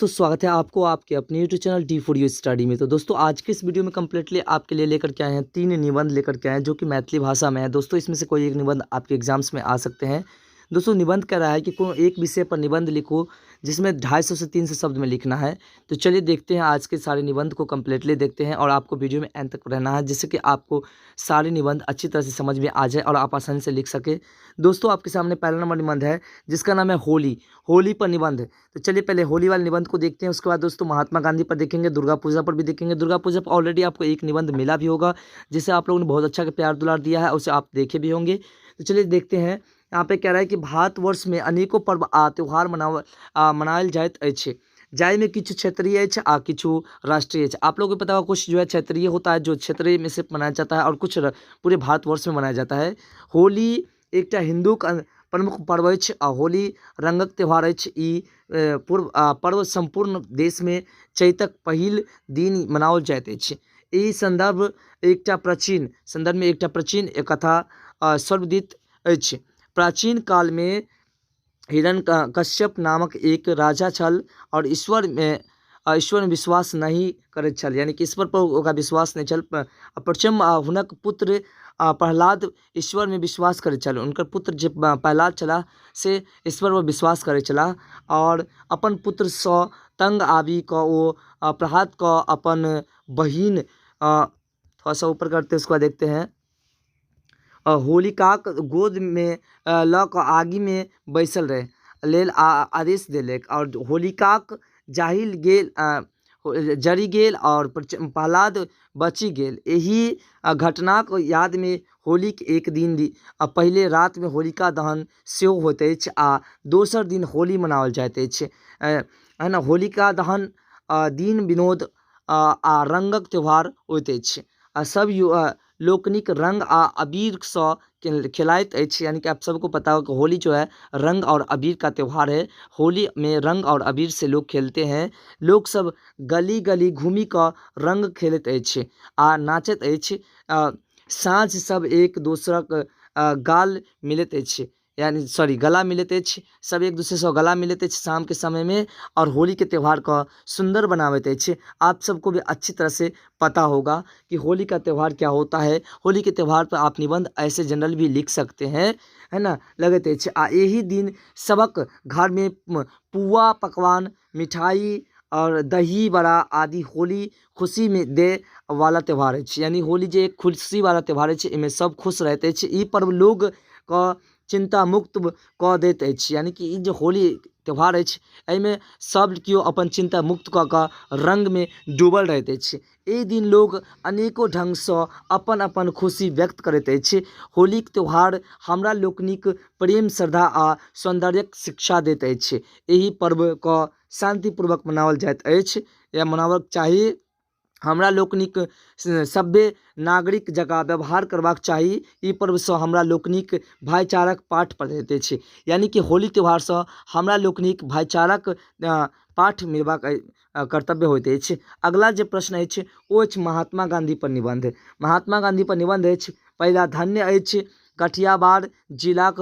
दोस्तों, स्वागत है आपको आपके अपने YouTube channel D for you study में। तो दोस्तों, आज के इस वीडियो में कम्प्लीटली आपके लिए लेकर के आए हैं, तीन निबंध लेकर के आए हैं, जो कि मैथिली भाषा में है। दोस्तों, इसमें से कोई एक निबंध आपके एग्जाम्स में आ सकते हैं। दोस्तों, निबंध कह रहा है कि कोई एक विषय पर निबंध लिखो, जिसमें 250 से 300 शब्द में लिखना है। तो चलिए देखते हैं, आज के सारे निबंध को कम्प्लीटली देखते हैं और आपको वीडियो में एंड तक रहना है, जिससे कि आपको सारे निबंध अच्छी तरह से समझ में आ जाए और आप आसानी से लिख सके। दोस्तों, आपके सामने पहला नंबर निबंध है, जिसका नाम है होली, होली पर निबंध। तो चलिए, पहले होली वाले निबंध को देखते हैं। उसके बाद दोस्तों, महात्मा गांधी पर देखेंगे, दुर्गा पूजा पर भी देखेंगे। दुर्गा पूजा पर ऑलरेडी आपको एक निबंध मिला भी होगा, जिसे आप लोगों ने बहुत अच्छा प्यार दुलार दिया है, उसे आप देखे भी होंगे। तो चलिए देखते हैं। यहाँ पे कह रहा है कि भारतवर्ष में अनेकों पर्व आ त्यौहार मनाओल जाइत अछि, जाहिमे किछु क्षेत्रीय अछि आ किछु राष्ट्रीय अछि। आप लोगों को पता होगा, कुछ जो है क्षेत्रीय होता है, जो क्षेत्रीय में से मनाया जाता है और कुछ पूरे भारतवर्ष में मनाया जाता है। होली एकटा हिन्दूक प्रमुख पर्व अछि आ होली रङ्गक त्यौहार अछि। ई पूर्व पर्व सम्पूर्ण देशमे चैतक पहिल दिन मनाओल जाइत अछि। एहि सन्दर्भ एकटा प्राचीन सन्दर्भमे एकटा प्राचीन कथा सर्वदित अछि। प्राचीन कालमे हिरण कश्यप नामक एक राजा छल आओर ईश्वरमे विश्वास नहि करैत छल, यानि कि ईश्वर पर ओकरा विश्वास नहि छल। प्रचम हुनक पुत्र प्रहलाद ईश्वरमे विश्वास करैत छल। हुनकर पुत्र जे प्रहलाद छलाह, से ईश्वरपर विश्वास करैत छलाह आओर अपन पुत्रसँ तङ्ग आबि कऽ ओ प्रहलादके अपन बहिन, थोड़ा सा ऊपर करते, उसके बाद देखते हैं, होलिकाक गोदमे लऽ कऽ आगिमे बैसल रहै लेल आदेश देलक आओर होलिकाक जाहिल गेल, जरि गेल आओर प्रहलाद बचि गेल। एहि घटनाक यादमे होलीक एक दिन पहिले रातिमे होलिका दहन सेहो होइत अछि आ दोसर दिन होली मनाओल जाइत अछि, है ने? होलिका दहन दिन विनोद आ रङ्गक त्यौहार होइत अछि आ सब युवा लोकनिक रंग आ अबीरसँ खेलाइत अछि। यानी कि आप सबको पता हो कि होली जो है, रंग और अबीर का त्यौहार है। होली में रंग और अबीर से लोग खेलते हैं। लोक सब गली गली घूमि कऽ रंग खेलैत अछि आ नाचैत अछि। साँझ सब एक दोसरक गाल मिलैत अछि, यानी सॉरी, गला मिलैत अछि। सब एक दूसरेसँ गला मिलैत अछि शामके समयमे और होलीके त्यौहारके सुन्दर बनाबैत अछि। आप सबको भी अच्छी तरह से पता होगा कि होली का त्यौहार क्या होता है। होली के त्यौहार पर आप निबंध ऐसे जनरल भी लिख सकते हैं, है ना? लगैत अछि आ एहि दिन सबक घरमे पुआ, पकवान, मिठाई और दही बड़ा आदि होली खुशीमे दे वाला त्यौहार अछि। यानी होली जे एक खुशी वाला त्यौहार अछि, एहिमे सब खुश रहैत अछि। ई पर्व लोकके चिन्ता मुक्त कऽ दैत अछि। यानी कि ई जे होली त्यौहार अछि, एहिमे सब केओ अपन चिन्ता मुक्त कऽ कऽ रङ्गमे डूबल रहैत अछि। एहि दिन लोग अनेको ढङ्गसँ अपन अपन खुशी व्यक्त करैत अछि। होलीके त्यौहार हमरा लोकनिक प्रेम, श्रद्धा आ सौन्दर्यक शिक्षा दैत अछि। एहि पर्वके शान्तिपूर्वक मनाओल जाइत अछि या मनाबक चाही। हमरा लोकनिक सभ्य नागरिक जकाँ व्यवहार करबाक चाही। ई पर्वसँ हमरा लोकनिक भाइचाराक पाठ पढ़ैत अछि। यानी कि होली त्यौहारसँ हमरा लोकनिक भाइचाराक पाठ मिलबाक कर्तव्य होइत अछि। अगला जे प्रश्न अछि, ओ अछि महात्मा गाँधी पर निबन्ध। महात्मा गाँधी पर निबन्ध अछि पहिला, धन्य अछि कठियाबाड़ जिलाक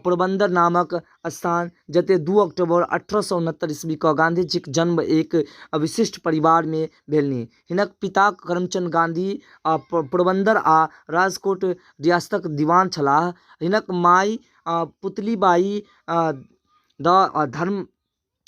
पोरबन्दर नामक स्थान, जतय 2 अक्टूबर 1869 ईस्वीके गाँधीजीक जन्म एक विशिष्ट परिवारमे भेलनि। हिनक पिता करमचन्द गाँधी पोरबन्दर आ राजकोट रियासतक दीवान छलाह। हिनक माय पुतलीबाई द धर्म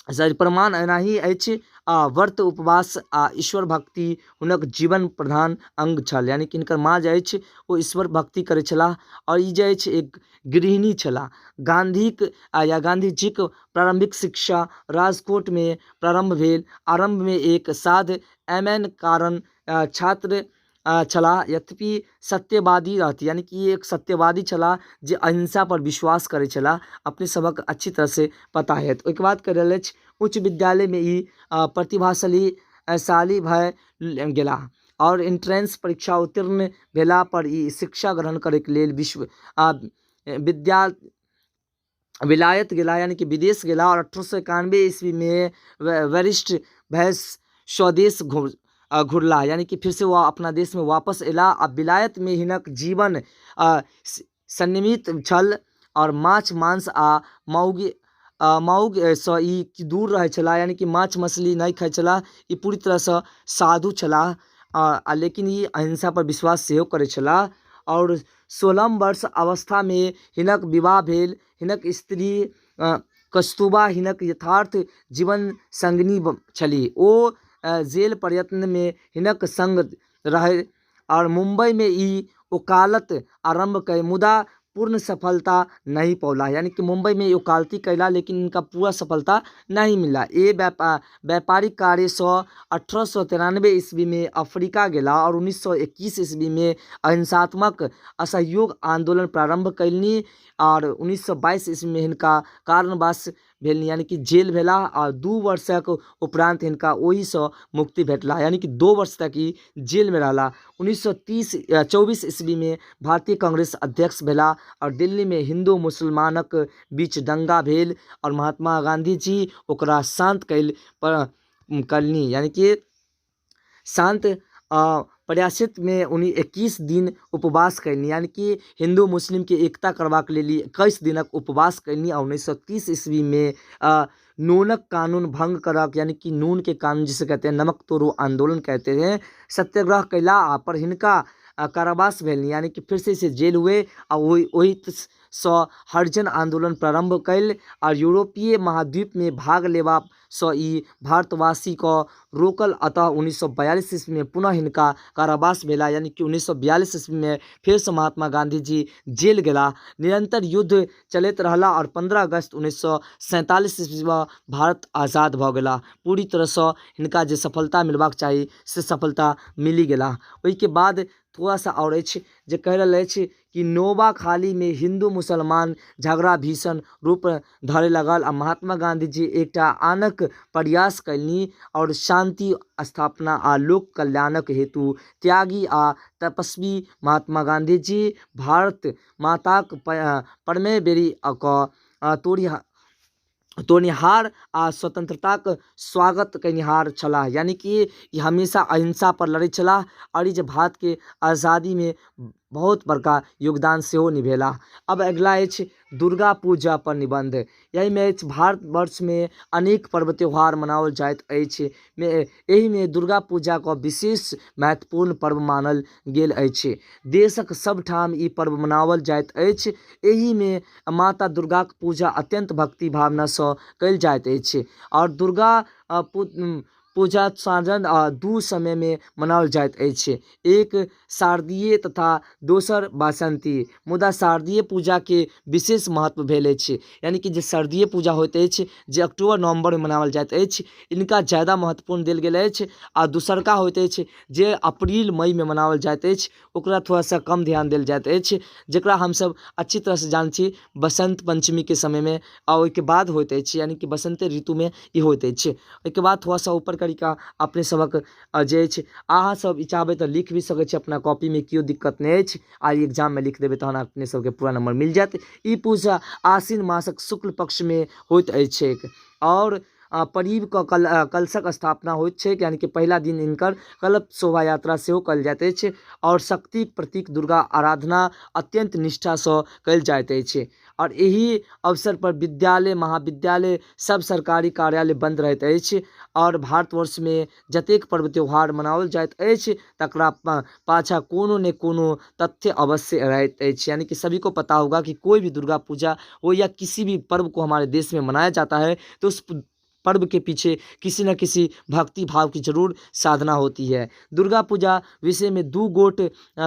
प्रमाण एनाही अछि आ व्रत, उपवास आ ईश्वर भक्ति हुनक जीवन प्रधान अङ्ग छल। यानी कि हिनकर माँ जे अछि, ओ ईश्वर भक्ति करै छलाह आओर ई जे अछि, एक गृहिणी छलाह। गाँधीक या गाँधीजीक प्रारम्भिक शिक्षा राजकोटमे प्रारम्भ भेल। आरम्भमे एक साध एम एन कारण छात्र छलाह, यद्यपि सत्यवादी रहथि। यानी कि एक सत्यवादी छलाह, जे अहिंसा पर विश्वास करै छलाह। अपने सबक अच्छी तरह से पता हैत। ओहिके बाद कहि रहल अछि, उच्च विद्यालयमे ई प्रतिभाशाली शाली भए गेलाह आओर एंट्रेंस परीक्षा उत्तीर्ण भेला पर ई शिक्षा ग्रहण करैके लेल विश्व विद्या विलायत गेला, यानी कि विदेश गेला आओर 1891 ईस्वीमे वरिष्ठ भए स्वदेश घुरला। यानी कि फिर से वो अपना देशमे वापस अयला। आ विलायतमे हिनक जीवन संयमित छल आओर माछ, मांस आ मौगी माउगसँ ई दूर रहै छलाह, यानि कि माछ मछली नहि खाइ छलाह। ई पूरी तरहसँ साधु छलाह, लेकिन ई अहिंसापर विश्वास सेहो करै छलाह। आओर 16 वर्ष अवस्थामे हिनक विवाह भेल। हिनक स्त्री कस्तूरबा हिनक यथार्थ जीवन संगिनी छलीह। ओ जेल प्रयत्नमे हिनक सङ्ग रहै आओर मुम्बईमे ई वकालत आरम्भ कय मुदा पूर्ण सफलता नहि पौला, यानी कि मुम्बईमे ई वकालती कयला लेकिन हिनका पूरा सफलता नहि मिलला। ए व्यापारिक कार्यसँ 1893 ईस्वीमे अफ्रीका गेला आओर 1921 ईस्वीमे अहिंसात्मक असहयोग आन्दोलन प्रारम्भ कयलनि आओर 1922 ईस्वीमे हिनका कारावास भेलनि, यानी कि जेल भेला आओर 2 वर्षक उपरान्त हिनका ओहिसँ मुक्ति भेटला, यानी कि 2 वर्ष तक ई जेलमे रहला। 1930 24 ईस्वीमे भारतीय कांग्रेस अध्यक्ष भेला आओर दिल्लीमे हिन्दू मुसलमानक बीच दंगा भेल आओर महात्मा गांधी जी ओकरा शान्त कयलनि, यानी कि शान्त प्रयासितमे उन्नी 21 दिन उपवास कयलनि, यानी कि हिन्दू मुस्लिमके एकता करबाक लेल 21 दिनक उपवास कयलनि। आ 1930 ईस्वीमे नूनक कानून भंग करक, यानी कि नून के कानून जिसे कहते हैं नमक तोड़ो आंदोलन कहते हैं, सत्याग्रह कयला आ पर हिनका कारावास भेलनि, यानी कि फिर से जेल हुए आ ओहि सँ हरिजन आंदोलन प्रारंभ कयल आ यूरोपीय महाद्वीपमे भाग लेबासँ ई भारतवासीके रोकल। अतः 1942 ईस्वीमे पुनः हिनका कारावास भेला, यानी कि 1942 ईस्वीमे फेरसँ महात्मा गांधी जी जेल गेलाह। निरंतर युद्ध चलैत रहला आओर 15 अगस्त 1947 ईस्वीमे भारत आजाद भऽ गेला। पूरी तरहसँ हिनका जे सफलता मिलबाक चाही से सफलता मिली गेला। ओहिके बाद थोड़ा सा आओर अछि जे कहि रहल अछि कि नोवाखालीमे हिन्दू मुसलमान झगड़ा भीषण रूप धरे लगल आ महात्मा गांधी जी एकटा आनक प्रयास कयलनि आओर शान्ति स्थापना आ लोक कल्याणक हेतु त्यागी आ तपस्वी महात्मा गांधी जी भारत माताक परमे बेरी कऽ तोड़निहार आ स्वतंत्रताक स्वागत कयनिहार छलाह, यानी कि ई हमेशा अहिंसा पर लड़ैत छलाह आओर ई जे भारतके आजादीमे बहुत बड़का योगदान सेहो निभेलाह। अब अगिला अछि दुर्गा पूजा पर निबन्ध। एहिमे अछि भारतवर्षमे अनेक पर्व त्यौहार मनाओल जाइत अछि, एहिमे दुर्गा पूजाके विशेष महत्वपूर्ण पर्व मानल गेल अछि। देशक सबठाम ई पर्व मनाओल जाइत अछि। एहिमे माता दुर्गाक पूजा अत्यन्त भक्ति भावनासँ कयल जाइत अछि आओर दुर्गा पूजा साँझन 2 समयमे मनाओल जाइत अछि, एक शारदीय तथा दोसर बासंती। मुदा शारदीय पूजाके विशेष महत्व भेल अछि, यानी कि जे शारदीय पूजा होइत अछि जे अक्टूबर नवम्बरमे मनाओल जाइत अछि, इनका ज्यादा महत्वपूर्ण देल गेल अछि आ दोसरका होइत अछि जे अप्रील मईमे मनाओल जाइत अछि, ओकरा थोड़ा सा कम ध्यान देल जाइत अछि, जकरा हमसब अच्छी तरहसँ जानैत छी बसंत पंचमीके समयमे आ ओहिके बाद होइत अछि, यानी कि बसंते ऋतुमे ई होइत अछि। ओहिके बाद थोड़ा सा ऊपर करिकऽ अपने सबक जे अछि अहाँ सब ई चाहबै तऽ लिख भी सकै छी अपना कॉपीमे, केओ दिक्कत नहि अछि आ ई एग्जाममे लिख देबै तहन अपने सबके पूरा नंबर मिल जायत। ई पूजा आश्विन मासक शुक्ल पक्षमे होइत अछि आओर परीब कऽ कलशक स्थापना होइत छैक, यानी कि पहिला दिन हिनकर कलश शोभा यात्रा सेहो कयल जाइत अछि आओर शक्तिक प्रतीक दुर्गा आराधना अत्यन्त निष्ठासँ कयल जाइत अछि आओर एहि अवसर पर विद्यालय महाविद्यालय सब सरकारी कार्यालय बन्द रहैत अछि आओर भारतवर्षमे जतेक पर्व त्यौहार मनाओल जाइत अछि तकरा पाछाँ कोनो ने कोनो तथ्य अवश्य रहैत अछि, यानी कि सभी को पता होगा कि कोई भी दुर्गा पूजा हो या किसी भी पर्व को हमारे देश में मनाया जाता है तो उस पर्व के पीछे किसी न किसी भक्ति भाव की जरूर साधना होती है। दुर्गा पूजा विषय में 2 गोट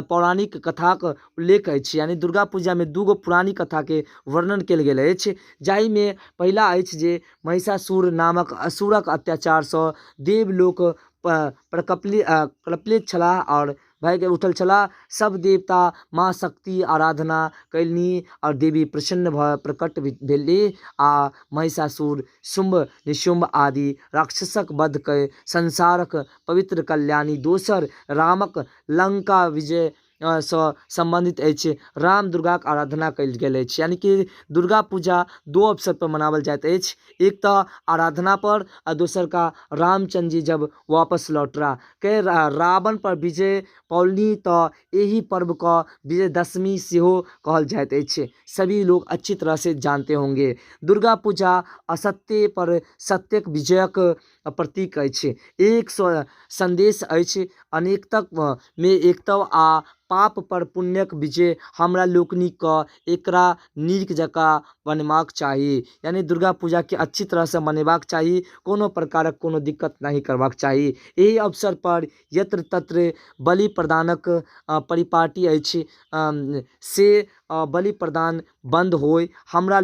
पौराणिक कथाक उल्लेख अछि, यानी दुर्गा पूजा में 2 गो पौराणिक कथा के वर्णन कयल गेल अछि, जाहिमे पहिला अछि जे महिषासुर नामक असुरक अत्याचारसँ देवलोक प्रकपित छलाह आओर भयके उठल छलाह। सब देवता माँ शक्ति आराधना कयलनि आओर देवी प्रसन्न भऽ प्रकट भेलीह आ महिषासुर शुम्भ निशुम्भ आदि राक्षसक वध कय संसारक पवित्र कल्याणी दोसर रामक लंका विजय सँ सम्बन्धित अछि। राम दुर्गाक आराधना कयल गेल अछि। यानि कि दुर्गा पूजा दो अवसर पर मनावल जाइत अछि, एक तऽ आराधना पर आ दोसर का रामचंद्र जी जब वापस लौटला के रावण पर विजय पौलनि, तऽ एहि पर्वके विजयदशमी सेहो कहल जाइत अछि। सभी लोग अच्छी तरह से जानते होंगे। दुर्गा पूजा असत्य पर सत्यक विजयक प्रतीक अछि। एक संदेश अछि अनेकतक मे एकता आ पाप पर पुण्यक विजय। हमरा लोकनिके एकरा नीक जकाँ मनेबाक चाही, यानी दुर्गा पूजाके अच्छी तरहसँ मनेबाक चाही, कोनो प्रकारक कोनो दिक्कत नहि करबाक चाही। एहि अवसर पर यत्र तत्र बलि प्रदानक परिपाटी अछि, से बलि प्रदान बन्द होइ। हमरा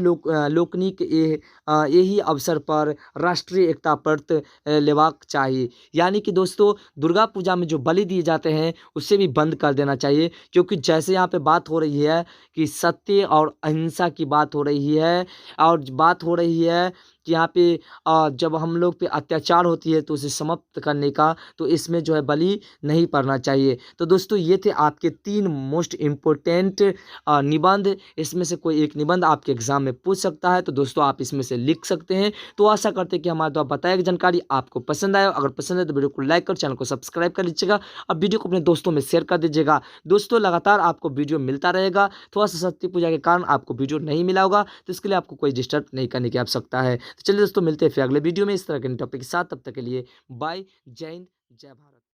लोकनिक एहि अवसर पर राष्ट्रीय एकता व्रत लेबाक चाही। यानी कि दोस्तों, दुर्गा पूजा में जो बलि दिए जाते हैं उसे भी बंद कर देना चाहिए, क्योंकि जैसे यहाँ पे बात हो रही है कि सत्य और अहिंसा की बात हो रही है, और बात हो रही है कि यहाँ पे जब हम लोग पे अत्याचार होती है तो उसे समाप्त करने का, तो इसमें जो है बलि नहीं पड़ना चाहिए। तो दोस्तों, ये थे आपके 3 मोस्ट इम्पोर्टेंट निबंध। इसमें से कोई एक निबंध आपके एग्जाम में पूछ सकता है, तो दोस्तों आप इसमें से लिख सकते हैं। तो आशा करते हैं कि हमारे द्वारा बताया गई जानकारी आपको पसंद आया। अगर पसंद है तो वीडियो को लाइक कर चैनल को सब्सक्राइब कर लीजिएगा और वीडियो को अपने दोस्तों में शेयर कर दीजिएगा। दोस्तों, लगातार आपको वीडियो मिलता रहेगा। थोड़ा सा सरस्वती पूजा के कारण आपको वीडियो नहीं मिला होगा, तो इसके लिए आपको कोई डिस्टर्ब नहीं करने की आवश्यकता है। तो चलिए दोस्तों, मिलते हैं फिर अगले वीडियो में इस तरह के टॉपिक के साथ। तब तक के लिए बाय, जय हिंद, जय भारत।